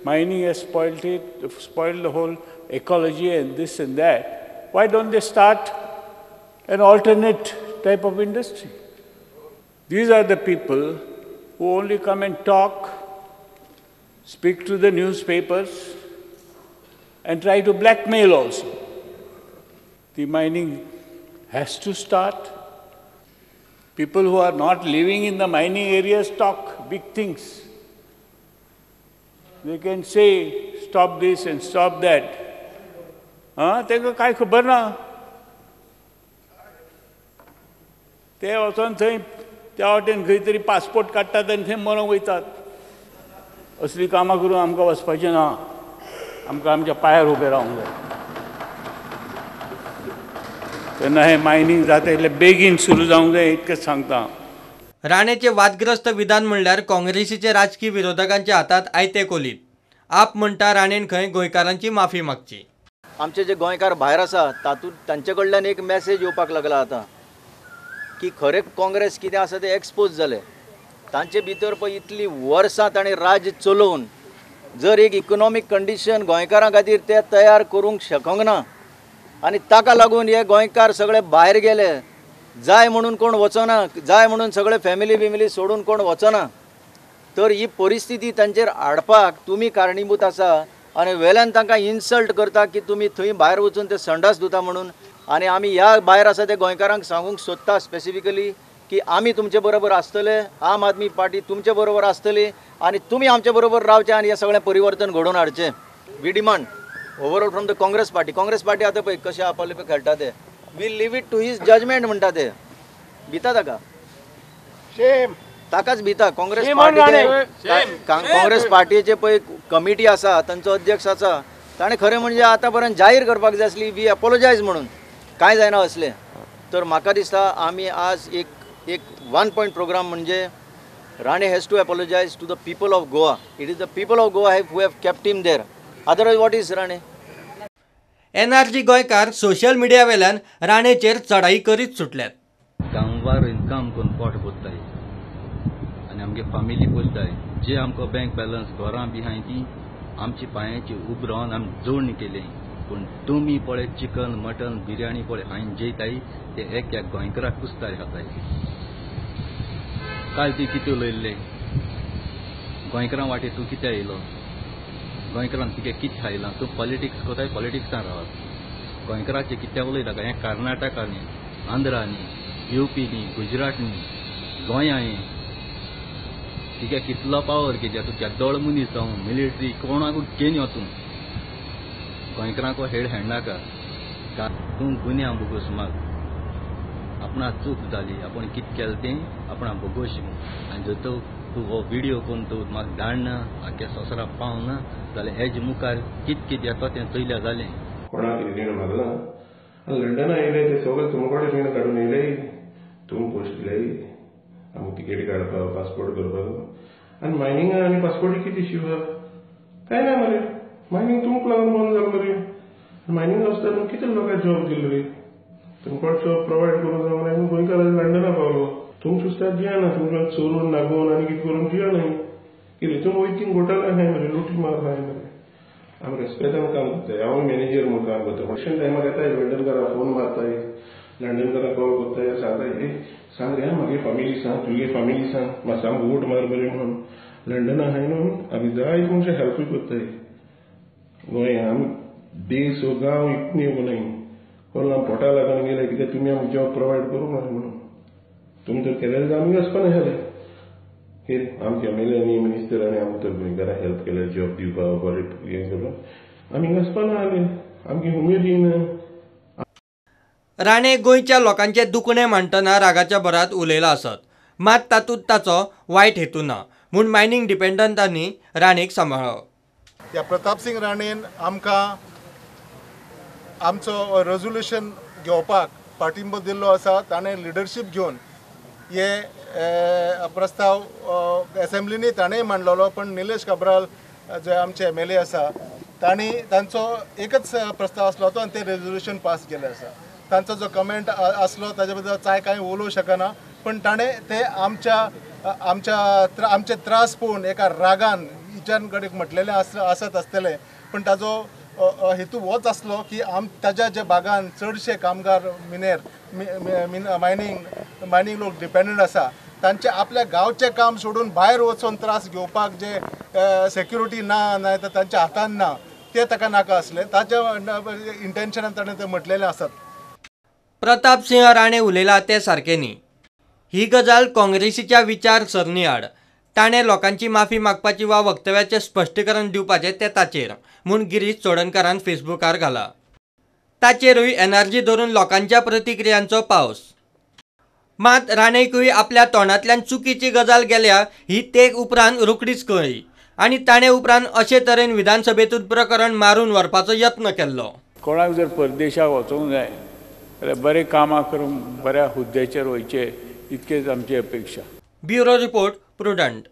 mining has spoiled it, spoiled the whole ecology and this and that. Why don't they start an alternate type of industry? These are the people who only come and talk, speak to the newspapers, and try to blackmail also. The mining has to start. People who are not living in the mining areas talk big things. They can say, stop this and stop that. तांकां कांय खबर ना. ते वचोन थंय त्या वाटेन खंय तरी पासपोर्ट काडटात आनी थंय मरोंक वयतात. असलीं कामां करून आमकां वचपाचें ना. आमकां आमच्या पांयार उबें रावंक जाय. तेन्ना हें मायनींग जाता इतलें बेगीन सुरू जावंक जाय इतकेंच सांगता. राणेचे वादग्रस्त विधान म्हणल्यार काँग्रेसीचे राजकी विरोधकांच्या हातात आयते कोलीत. आप म्हणटा राणेन खंय गोंयकारांची माफी मागची. आमचे जे गोंयकार भायर आसा तातूंत तांचे कडल्यान एक मॅसेज येवपाक लागला आतां की खरें काँग्रेस कितें आसा तें एक्सपोज जालें. तांचे भितर पळय इतलीं वर्सां ताणें राज्य चलोवन जर एक इकॉनॉमीक कंडिशन गोंयकारां खातीर ते तयार करूंक शकोंक ना आनी ताका लागून हे गोंयकार सगळे भायर गेले. जाय म्हणून कोण वचना, जाय म्हणून सगळे फॅमिली बिमिली सोडून कोण वचना. तर ही परिस्थिती तांचेर हाडपाक तुमी कारणीभूत आसा आनी वेल्यान तांकां इन्सल्ट करता की तुमी थंय भायर वचून ते संडास धुता म्हणून. आनी आमी ह्या भायर आसा ते गोंयकारांक सांगूंक सोदता स्पेसिफिकली की आमी तुमचे बरोबर आसतले, आम आदमी पार्टी तुमचे बरोबर आसतली आनी तुमी आमचे बरोबर रावचे आनी हें सगळें परिवर्तन घडोवन हाडचें. We demand overall from the Congress party. Congress party आतां पळय कशें आपले पळय खेळटा ते. We leave it to his judgement म्हणटा ते. भिता ताका, ताकाच भिता. काँग्रेस पार्टी काँग्रेस पार्टीचे पळय कमिटी आसा, तांचो अध्यक्ष आसा, ताणें खरें म्हणजे आतां पर्यंत जाहीर करपाक जाय आसली we apologise म्हणून. कांय जायना असलें. तर म्हाका दिसता आमी आज एक एक वन पॉयंट प्रोग्राम म्हणजे Rane has to apologise to the people of Goa. It is the people of Goa who have kept him there. Otherwise what is Rane? NRG गोंयकार सोशल मिडिया वेल्यान राणेचेर चढाई करीत सुटल्यात. गांवार इनकम करून पोट भरताय आनी आमगे family पोसताय. जे आमकां बँक बॅलन्स घरां बी आहाय ती आमची पांयाची उब रावन आमी जोडणी केली. पूण तुमी पळय चिकन मटन बिर्याणी पळय हांवें जेयताय ते एक एक गोंयकाराक कुस्तार खाताय. काल ती कितें उलयल्ले गोंयकारां वाटे तूं कित्याक येयलो, गोंयकारान तुगे कितें खायलां, तूं पॉलिटिक्स करताय पॉलिटिक्सान रावात. गोंयकाराचें कित्याक उलयता हें कर्नाटका न्ही, आंध्रा न्ही, युपी न्ही, गुजरात न्ही, गोंया हें. तुगे कितलो पावर कित्याक तूं केदोळ मनीस जावं मिलिटरी कोणाकूच घेवन यो तूं गोंयकारांक हेड हेडनाका. तूं गुन्यांव बोगोस माग, आपणा चूक जाली, आपण कितें केलें तें आपणा बोगोश. आनी जर तूं हो व्हिडियो करून तूं म्हाका धाडना, आख्या संवसाराक पावना जाल्यार हेजे मुखार कितें कितें येता तें चोयल्या जालें. कोणाक रीण मागलां आनी लंडना येयले ते सगळे तुमकडे रीण काडून येयले, तुमी पोस्ट दिले आमकां तिकेटी काडपाक, पासपोर्ट करपाक. आनी मायनिंगा आनी पासपोर्टी कितें इश्यू आहा कांय ना मरे. मायनींग तुमकां लागून बंद जालें मरे. मायनिंग आसता तुमकां कितें लोकांक जॉब दिलो रे, तुमकां जॉब प्रोवायड करूंक जाय आनी गोंयकार लंडना पावलो. तुमकां सुस्तार जियेना, तुमकां चोरून नागोवन आनी कितें करून जियेना. कितें तुमी वयता थिंग घोटाळा आहाय मरे, लुटी मार आहाय मरे. आमी रेस्पेदान काम करताय. हांव मॅनेजर म्हूण काम करता. फंक्शन टायमार येताय लंडनकारां फोन मारताय, लंडनकारां कॉल करताय, सांगताय ए सांग रे म्हागे फामिली सांग, तुगे फामिली सांग, मातसो आमकां वोट मार बरें म्हणून. लंडना आहाय न्हू आमी जायते मनशां हेल्पूय करताय. गोंय आमी देश हो गांव इतलें येवंक नाय कोण आम पोटा लागून गेले कित्याक तुमी आमकां जॉब प्रोवायड करूंक ना म्हणून. तुमी तर केल्यार जाल्यार आमी वचपा नासले. कितें आमच्या एम एल ए आनी मिनिस्टरांनी आमकां तर गोंयकारांक हेल्प केल्या जॉब दिवपाक, बरें हें करून आमी वचपा नासले. आमची उमेद येयना. राणे गोंयच्या लोकांचे दुखणें मांडटना रागाच्या भरात उलयला आसत, मात तातूंत ताचो वायट हेतू ना म्हूण मायनिंग डिपेंडंटांनी राणेक सांबाळ्ळो. ह्या प्रतापसिंग राणेन आमकां आमचो रेजोल्युशन घेवपाक पाठिंबो दिल्लो आसा. ताणें लिडरशीप घेवन हे प्रस्ताव एसेंब्लीनी ताणें मांडलेलो, पण निलेश काब्राल जे आमचे एमएलए आसा तांणी तांचो एकच प्रस्ताव आसलो तो आनी ते रेजोल्युशन पास केलें आसा. तांचो जो कमेंट आसलो ताजे बद्दल चाय कांय उलोवंक शकना, पण ताणें ते आमच्या आमच्या आमचे त्रास पळोवन एका रागान हिच्यान कडेन म्हटलेलें आसत आसतलें, पण ताजो हेतू होच आसलो की ताज्या ज्या भागान चडशे कामगार मिनेर मायनींग मायनींग लोक डिपेंडंट आसा, तांचे आपल्या गांवचें काम सोडून भायर वचून त्रास घेवपाक जे सेक्युरिटी ना, ना तर तांच्या हातान ना, ते ताका नाका आसलें. ताच्या इंटेन्शनान ताणें ते म्हटलेलें आसात. प्रताप सिंह राणे उलयला ते सारकें न्ही. ही गजाल काँग्रेसीच्या विचार सरणी आड. ताणें लोकांची माफी मागपाची वा वक्तव्याचें स्पश्टीकरण दिवपाचें तें ताचेर म्हूण गिरीश चोडणकारान फेसबुकार घाला. ताचेरूय एनआरजी धरून लोकांच्या प्रतिक्रियांचो पावस. मात राणेकूय आपल्या तोंडांतल्यान चुकीची गजाल गेल्या ही ते उपरांत रोखडीच कळ्ळी आनी ताणें उपरांत अशे तरेन विधानसभेतून प्रकरण मारून व्हरपाचो यत्न केल्लो. कोणाक जर परदेशाक वचूंक जाय जाल्यार बरें कामां करून बऱ्या हुद्द्याचेर वयचें इतकेच आमची अपेक्षा. Bureau report, Prudent.